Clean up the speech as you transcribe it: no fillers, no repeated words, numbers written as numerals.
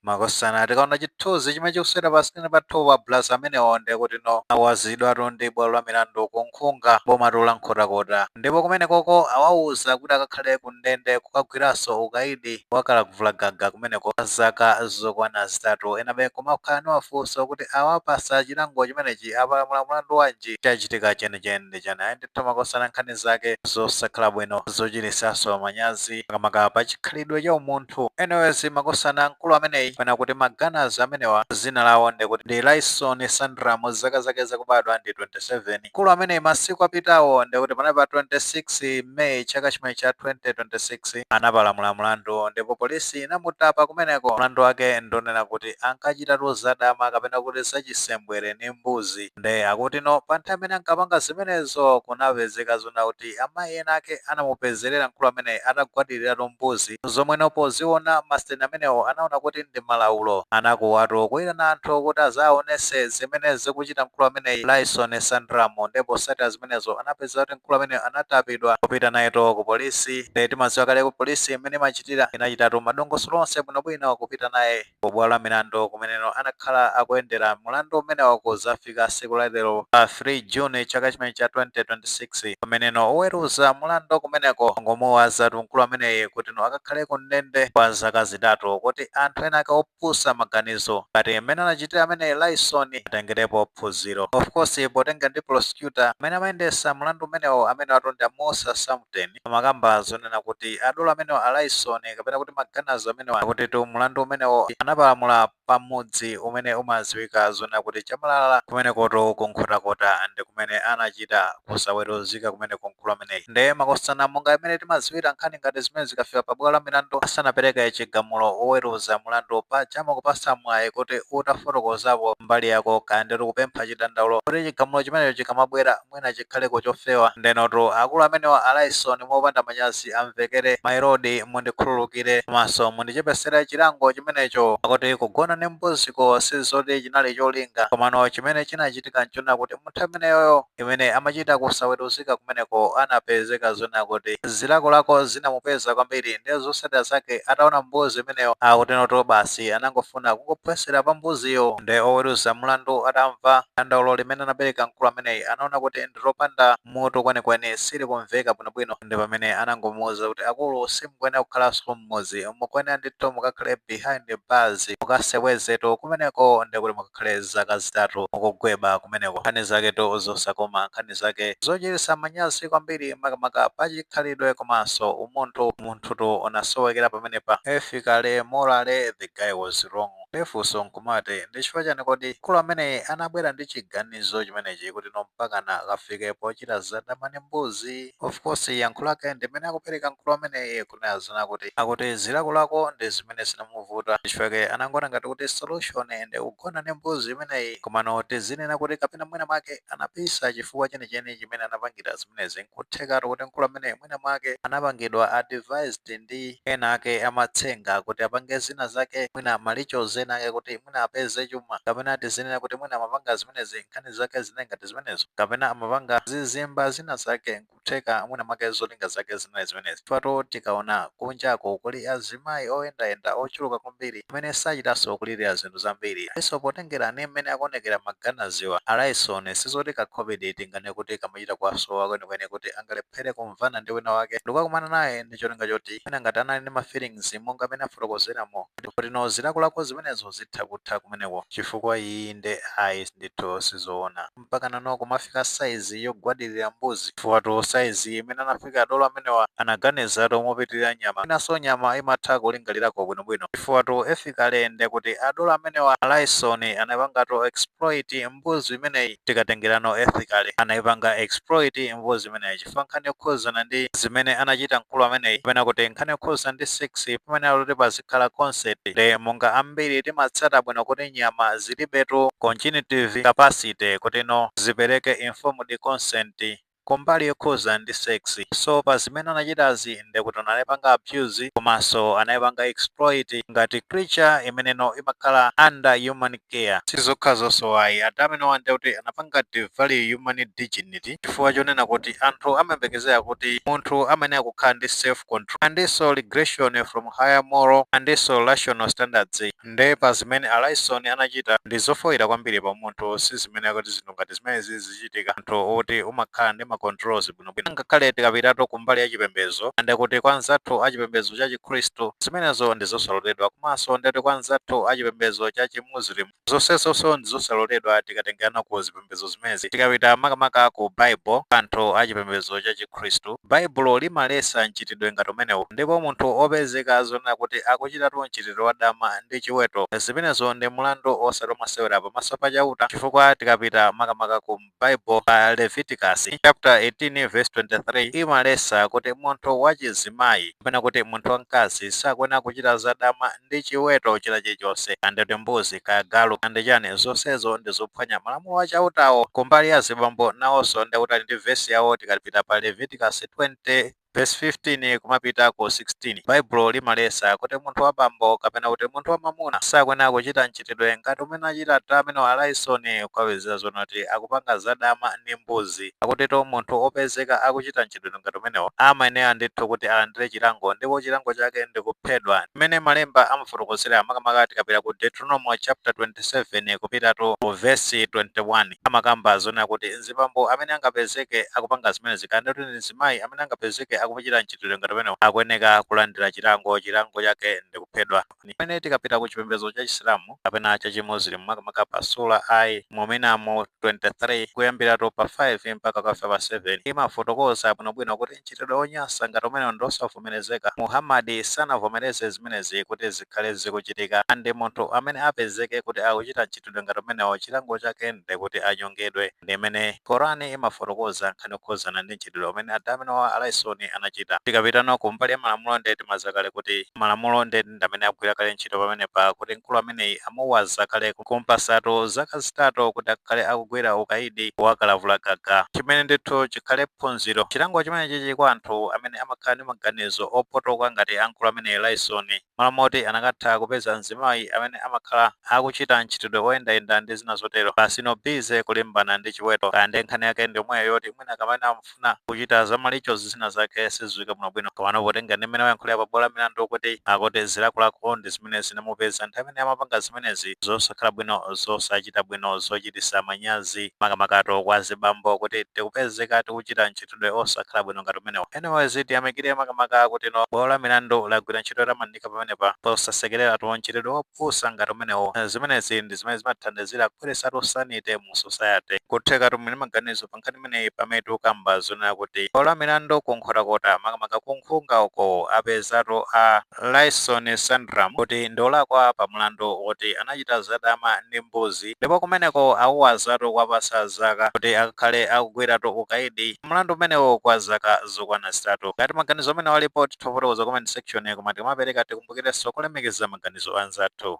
Makosana, tikaona chithunzi chimene chikusewera pa screen pathu pa blas amenewo, ndi kuti no awazidwatu ndi bwalo la milandu kunkhunga, boma la Nkhotakota, ndipo kumene koko awawuza kuti akakhale ku ndende kukagwiranso ukaidi wakalavulagaga kumeneko zaka zokwana 3. Enabe kumakhala ndi mafunso kuti awapasa chilango chimenechi apalamula mlandu wanji? Chachitika chenicheni ndi chani? Ayi ndithu makosana, nkhani zake zosakhala bwino, zochitisanso manyazi, makamaka pa chikhalidwe cha umunthu. Anyways makosana, mkulu ameneyi kapena kuti maganazi amenewa, zina lawo ndikuti ndi Lyson Sandram, zaka zake zakubadwa ndi 27. Mkulu ameneyi masiku apitawo, ndikuti panali pa 26 May chaka chimene cha 2026, anapalamula mlandu ndipo polisi inamutapa kumeneko. Mlandu wake ndonena kuti ankachitatu zadama kapena kuti zachisembwere ndi mbuzi. Nde akuti no pa nthawi imene ankapanga zimenezo, kunapezeka zona kuti amayi ena ake anamupezerera mkulu ameneyi atagwadiriratu mbuzi, zomwe poziona masiteni amenewo anaona kuti ndi malaulo. Anakuwatu kuyitana anthu kuti azaonese zimene zikuchita mkulu ameneyi Lyson Sandram, ndipo satira zimenezo anapeza kuti mkulu ameneyo anatapidwa kupita nayeto ku polisi. Nde timadziwa kale ku polisi imene imachitira, inachitatu madongosolo onse bwinobwino kupita naye ku bwalo la milandu, kumeneno anakhala akuyendera mulandu umenewo kuzafika siku la lero pa 3 June chaka chimene cha 2026, pameneno oweruza mulandu kumeneko ngomuwazatu mkulu ameneyi kuti no akakhale ku ndende kwa zaka 3, kuti anthu ena ake opusa maganizo ngati mmene anachitira ameneyi Lyson atengerepo phunziro. Of course, potenga ndi prosecutor amene amayendesa mulandu umenewo, amene watonda Musa Samten, amakamba zonena kuti adolo amenewo a Lyson kapena kuti maganazi amenewo, akuti tu mulandu umenewo anapalamula pamudzi umene umadziwika zonena kuti Chamalala, kumenekoto kunkhotakota ndi kumene anachita kusaweruzika kumeneko mkulu ameneyi. Nde makosana, monga imene timadziwira, nkhani ngati zimene zikafika pa bwalo la milandu, asanapereke chigamulo oweruza mulandu paja amakupasa mwayi kuti utafotokozapo mbali yako, kaya ndi kupempha chidandaulo, kuti chigamulo chimenecho chikamabwera mwina chikhaleko chofewa. Ndenotu akulu amenewa a Lyson mopanda manyazi amvekere, "My lord, mundikhululukire komanso mundichepesere chilango chimenecho," akuti kugona ndi mbuziko sizoti chinali cholinga, komano chimene chinachitika nchona kuti munthu ameneyoyo imene amachita kusaweruzika kumeneko anapezeka zona kuti zilakolako zinamupeza kwambiri, ndi zotsatira zake ataona mbuzi imeneyo, akutenoto basi anangofuna kungophwesera pa mbuziyo. Nde oweruza mulandu atamva dandaulo limene anapereka mkulu ameneyi, anaona kuti ndilopanda mutu kwenikweni, silikumveka bwinobwino, ndi pamene anangomuwuza kuti, "Akulu, simukuyenera kukhalanso mmudzi, mukuyenera ndithu mukakhale behind the bars, mukasewezetu kumeneko, ndikuti mukakhale zaka 3 mukugweba kumeneko." Nkhani zaketu zosakoma, nkhani zake zochititsa manyazi kwambiri, makamaka pachikhalidwe komanso umunthu. Munthutu unasowekera pamenepa. Ethically, morally, the guy was wrong. Funso nkumati, ndi chifukwa chani kodi mkulu amene anabwera ndi chiganizo chimenechi kuti no mpakana akafike pochita zadama ndi mbuzi? Of course, yankho lake ndimene akupereka mkulu ameneyi kunena zona kuti akuti zilakolako ndi zimene zinamuvuta, chifukwa anangona ngati kuti solution ndi kugona ndi mbuzi imeneyi. Komano tizinena kuti kapena mwina mwake anabisa chifukwa chenicheni chimene anapangira zimenezi. Nkuthekatu kuti mkulu ameneyi mwina mwake anapangidwa advised ndi ena ake amatsenga kuti apange zina zake, mwina ma rituals ena ake, kuti mwina apeze chuma, kapena tizinena kuti mwina amapanga zimenezi, nkhani zake zinali ngati zimenezo, kapena amapanga zizimba zina zake. Nkutheka mwina mwake zolinga zake zinali zimenezi. Fato tikaona kunjako kuli azimayi oyendayenda ochuluka kwambiri amene sachitanso kulirira zinthu zambiri. Iso potengera ni mmene akuonekera maganaziwa a Lyson, sizoti ka COVID tingane kuti kamachita kuwasowa kwenikweni kuti angalephere kumvana ndi wina wake ndikukakumana naye ndi cholinga choti mwina ngati anali ndi ma feelings monga amene afotokozeramo, kuti no zilakolako zimenezo zitha kutha kumeneko. Chifukwa iyi nde ayi ndithu sizoona, mpaka nano kumafika saizi yogwadilira mbuzi. Chifukwa saizi imene anafika dolo amenewa, anaganizatu mopitirira nyama, inanso nyama imatha kulingalirako bwinobwino. Chifukwa ethically, nde kuti adolo amenewa a Lyson anapangatu exploit mbuzi imeneyi. Tikatengerano ethically, anayipanga exploit mbuzi imeneyi, chifukwa nkhani yokhuzana ndi zimene anachita mkulu ameneyi, kapena kuti nkhani yokhuzana ndi sex, pamene akuti pazikhala consent, ndi monga ambiri timatsata bwino kuti nyama zilibetu cognitive capacity kuti no zipereke informed consent. Kumbali yokhuza ndi sex, so pa zimene anachitazi ndikuti anayipanga abuse komanso anayipanga exploit ngati creature imeneno imakhala under human care. Sizokha zonso ayi, adamenowa ndikuti anapanga devalue human dignity, chifukwa chonena kuti anthu amayembekezera kuti munthu amene akukhala ndi self control andinso regression from higher moral andinso rational standards. Nde pa zimene Alaison anachita ndi zofoyera kwambiri pa munthu. Si zimene akuti zinthu ngati zimenezi zichitika anthu oti umakhala ndi ma controls bwinobwino. Ngakhale tikapitatu kumbali ya chipembedzo, ndekuti kwa anzathu achipembedzo cha Chikhristu zimenezo ndi zosaloledwa, komanso ndekuti kwa anzathu achipembedzo cha Chimuslim zonsezonso ndi zosaloledwa. Tikatengana ku zipembedzo zimenezi, tikapita makamaka ku Bible, anthu achipembedzo cha Chikhristu, Baibulo limalesa mchitidwe ngati umenewu, ndipo munthu opezeka zonena kuti akuchitatu mchitidwe wadama ndi chiweto, zimenezo ndi mlandu osati wamasewera pamaso pa Chauta, chifukwa tikapita makamaka ku Bible pa Leviticus chapter 18 verse 23 imalesa kuti munthu wachizimayi kapena kuti munthu wamkazi sakuyenera kuchita zadama ndi chiweto china chilichonse, kandete mbuzi, kaya galu, kande chani, zonsezo ndi zophwanya malamulo achautawo. Kumbali ya zibambo nawonso ndikuti ali ndi vesi yawo. Tikapita pa Leviticus 20 verse 15 kumapita ku 16, Baibulo limalesa kuti munthu wabambo kapena kuti munthu wamamuna sakuyenera kuchita mchitidwe ngati umene achita tameno Alaisoni, kukapezera zonoti akupanga zadama ndi mbuzi. Akutito munthu opezeka akuchita mchitidwe ngati umenewo amayenera ndithu kuti alandire chilango, ndipo chilango chake ndi kuphedwa, mmene malemba amafotokozera. Makamaka tikapita ku Deuteronomy chapter 27 kupitatu ku verse 21, amakamba zonena kuti mzibambo amene angapezeke akupanga zimenezi, kandi kuti ndi mzimayi amene angapezeke akuchita mchitidwe ngati umenewo, akuyeneka kulandira chilango, chilango chake ndi kuphedwa. Pamene tikapita ku chipembedzo cha Chisilamu kapena cha Chimuslim, makamaka pa Sura Al Muminam 23 kuyambiratu pa 5 mpaka kufika pa 7, imafotokoza bwinobwino kuti mchitidwe wonyansa ngati umenewo ndi osavomerezeka. Muhammadi sanavomereze zimenezi kuti zikhale zikuchitika, andi munthu amene apezeke kuti akuchita mchitidwe ngati umenewo, chilango chake ndi kuti anyongedwe. Ndi imene Korani imafotokoza nkhani yokhuzana ndi mchitidwe umene adamene Alaisoni anachita. Tikapitano kumbali ya malamulo, ndi timazakale kuti malamulo ndi amene agwira kale ntchito pamenepa, kuti mkulu ameneyi amuwaza kale kumpasatu zaka 3 kuti akhale akugwira ukaidi wakalavula gaga, chimene ndithu chikhale phunziro, chilango chimene chichi kwa anthu amene amakhala ndi maganizo opotoka ngati amkulu ameneyi Laisoni. Malo moti anakatha kupeza mzimayi amene amakhala akuchita mchitidwe oyendayenda ndi zina zotero, basi no busy kulimbana ndi chiweto. Kaya ndi nkhani yake ndi yomweyo yoti mwina kamene amafuna kuchita zamalicho zina zake, siziwika bwinobwino. Komano potenga ndi mmene wayankhulira pa bwalo la milandu kuti akuti zilakolako ndi zimene zinamupeza nthawi imene amapanga zimenezi, zosakhala bwino, zosachita bwino, zochitisa manyazi, makamakato kwa zibambo kuti tikupezeka tikuchita mchitidwe osakhala bwino ngati umenewo. Anyways, tiyamikire makamaka kuti no bwalo la milandu lagwira ntchito yotamandika pamenepa posasekerera mchitidwe wopusa ngati umenewo. Zimenezi ndi zimene zimathandizira kubweresatu sanity mu society. Kutheka tumene maganizo pa nkhani imeneyi, pamene tikukamba zonena kuti bwalo la milandu kuNkhotakota, makamaka kuNkhunga uko, apezatu a Lyson Sandram kuti ndiolakwa pa mlandu woti anachita zadama ndi mbuzi, ndipo kumeneko awuwazatu kuwapasa zaka kuti akakhale akugwiratu ukaidi mlandu umenewo kwa zaka zokwana 3. Ngati maganizo amene walipo, titha kufotokoza comment section, koma tikamapereka tikumbukirenso kulemekeza maganizo anzathu.